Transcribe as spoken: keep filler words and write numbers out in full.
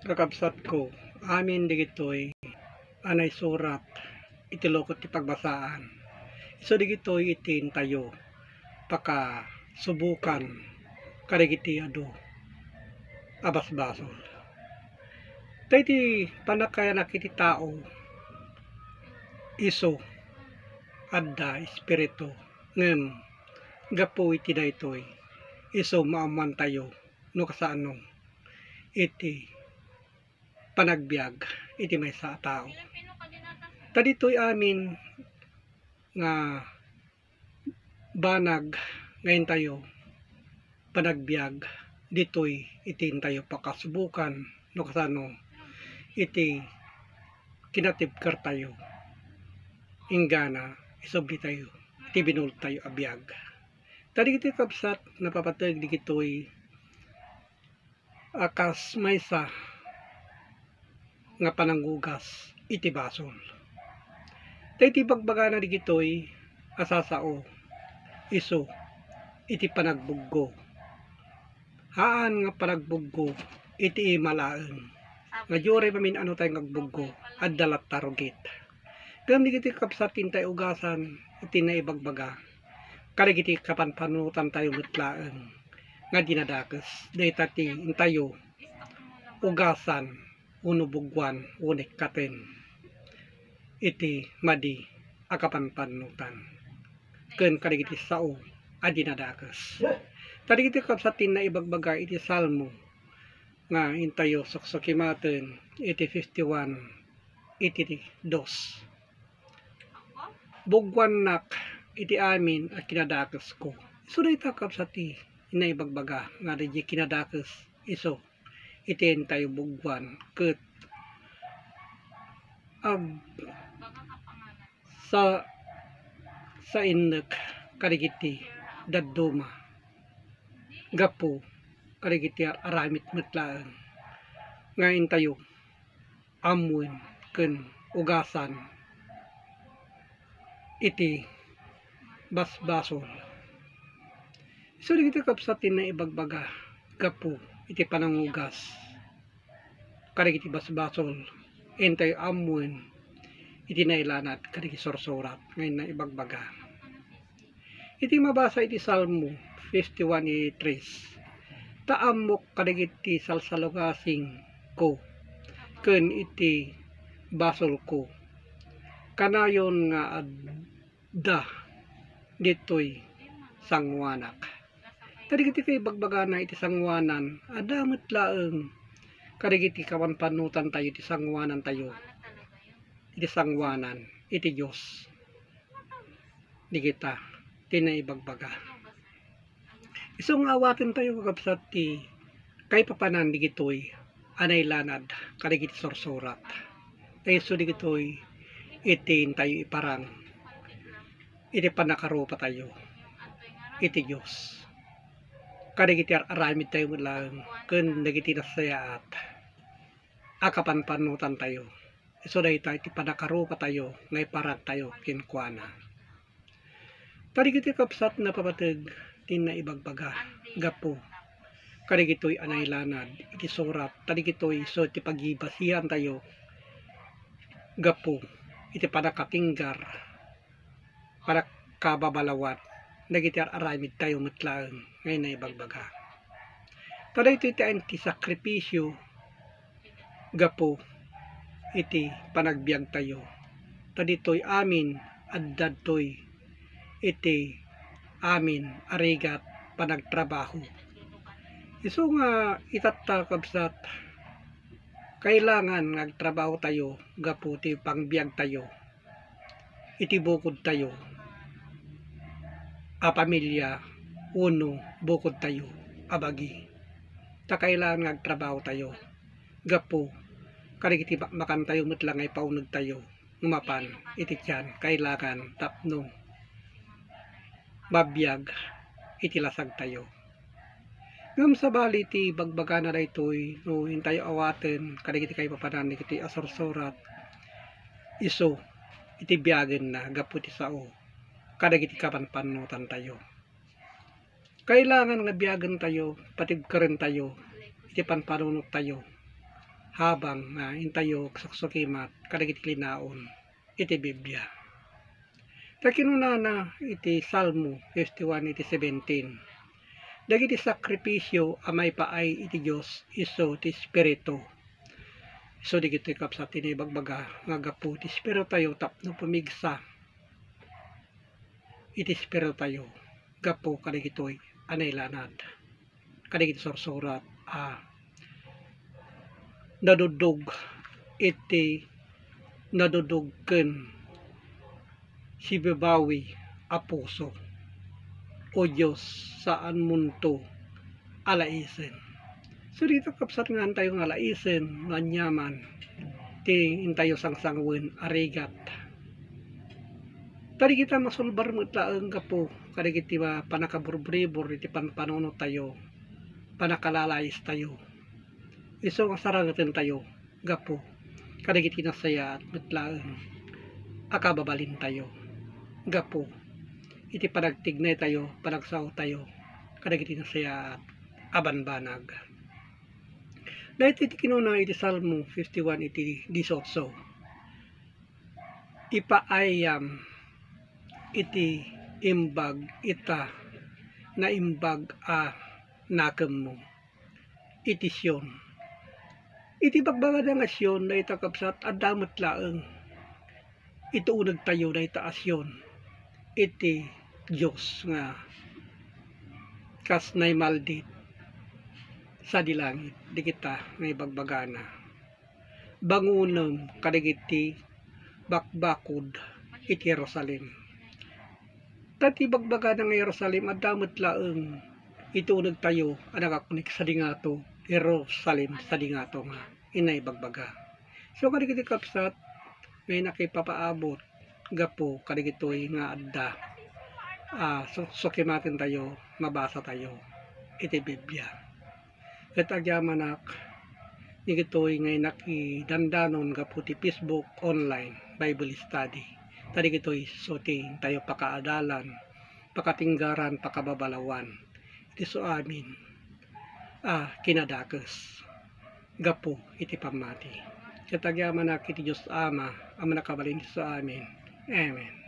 Kakabsatko, amin digitoy a naisurat iti lukot ti pagbasaan. Isu digitoy iti intayo pakasubukan kadagiti adu a basbasol. Ta iti pannakayanak iti tao, isu adda espiritu, ngem gapu iti daytoy, isu maammoantayo no kasano iti panagbiag iti maysa a tao. Ta ditoy amin nga banag nga intayo panagbiag, ditoy iti intayo pakasubukan no kasano iti kinatibkertayo, inggana isublitayo iti binulodtayo a biag. Ta dagiti kabsat, napapateg digitoy a kas maysa nga panangugas iti basol. Ta iti bagbagana digitoy a sasao, isu iti panagbuggo. Haan nga panagbuggo iti ima laeng. Nga diay mamin-ano tayo nga agbuggo, adda latta rugit. Ngem dagiti kabsat, intayo ugasan iti naibagbaga kadagiti kapanpanunotantayo met laeng nga dinadakes. Dayta ti intayo ugasan wenno buggoan wenno ikkaten iti madi a kapanpanunotan ken kadagiti sao a dinadakes. Ta dagiti kabsat, ti naibagbaga iti Salmo nga intayo suksukimaten iti fifty-one, iti dos. Buggoannak iti amin a kinadakesko. Isu dayta, kabsat, ti naibagbaga nga diay kinadakes, isu iti intayo buggoan ket ag-, sa-, sainnek kadagiti dadduma gapu kadagiti ar-aramid met laeng nga intayo ammoen ken ugasan iti basbasol. Isu dagiti kabsat ti naibagbaga gapu iti panangugas kadagiti basbasol, intayo ammoen iti nailanad kadagiti sursurat nga naibagbaga. Iti mabasa iti Salmo fifty-one, iti tres, "Ta ammok kadagiti salsalugasingko ken iti basolko. Kanayon nga adda ditoy sangoanak." Ta dagiti kaibagbagana iti sangoanan, adda met laeng kadagiti kapanpanunotantayo iti sangoanantayo iti sangoanan iti Dios. Dagita ti naibagbaga. Isu nga awatentayo, kakabsat, ti kaipapanan dagitoy a nailanad kadagiti sursurat. Ta isu dagitoy iti intayo iparang iti pannakarupatayo iti Dios kadagiti ar-aramidtayo met laeng ken dagiti nasayaat a kapanpanunotantayo. Isu dayta iti pannakarupatayo nga iparangtayo kenkuana. Ta dagiti kabsat, napapateg ti naibagbaga gapu kadagitoy a nailanad iti surat. Ta dagitoy isu ti pagibasiantayo gapu iti pannakakinggar, pannakababalawat dagiti ar-aramidtayo met laeng nga naibagbaga. Ta daytoy ti ayan ti sakripisio gapu iti panagbiagtayo. Ta ditoy amin, adda ditoy iti amin a rigat panagtrabaho. Isu nga itatta, kabsat, kailangan nga agtrabahotayo gapu ti pangbiagtayo iti bukodtayo a pamilia wenno bukodtayo a bagi. Ta kailangan nga agtrabahotayo gapu kadagiti bakbakantayo met la nga ipaunegtayo nga mapan iti tiyan, kailangan tapno mabiag iti lasagtayo. Ngem sabali ti bagbagana daytoy, no intayo awaten kadagiti kaipapanan dagiti a sursurat, isu iti biagenna gapu ti sao kadagiti kapanpanunotantayo. Kailangan nga biagentayo, patibkerentayo iti panpanunottayo. habang nga intayo agsuksukimat kadagiti linaon iti Biblia. Ta kinunana iti Salmo fifty-one iti seventeen, dagiti sakripisio a maipaay iti Dios isu ti Espiritu. Isu dagitoy, kabsat, ti naibagbaga nga gapu ti Espiritayo tapno pumigsa iti Espiritayo gapu kadagitoy a nailanad kadagiti sursurat a nadudog iti nadudog ken sibabawi a puso. O Dios, saanmonto a laisen. So, dita, kabsat, nga intayo nga laisen no aniaman ti intayo sangsangawen a rigat. Ta dagita masulbar met laeng gapu kadagiti ma-, pannakaburbribur iti panpanunotayo, pannakalalaistayo. Isu nga sarangetentayo gapu kadagiti nasayaat met laeng a kababalintayo gapu iti panagtignaytayo, panagsaotayo kadagiti nasayaat a banbanag. Daytoy ti kinuna iti Salmo fifty-one iti dieciocho, "Ipaayam iti imbag ita naimbag a nakemmo iti Sion." Iti bagbagada nga Sion, dayta, kabsat, adda met laeng iti unegtayo dayta a Sion iti Dios nga kas naimaldit sadi langit, dagita nga ibagbagana, "Bangonem kadagiti bakbakod iti Jerusalem." Ta ti bagbagana nga Jerusalem, adda met laeng iti unegtayo a nakakunik sadi ngato, Jerusalem sadi ngato nga inna ibagbaga. So, kadagiti kabsat, nga innak ipapaabot gapu kadagitoy nga adda, ah, su-, sukimatentayo, mabasatayo iti Biblia. Ket agyamanak, dagitoy nga innak idandanon gapu ti Facebook online Bible study. Ta dagitoy isu ti intayo pakaadalan, pakatenggaran, pakababalawan iti isu amin a kinadakes gapu iti pammati. Ket agyamanak iti Dios Ama a mannakabalin iti isu amin. Amen.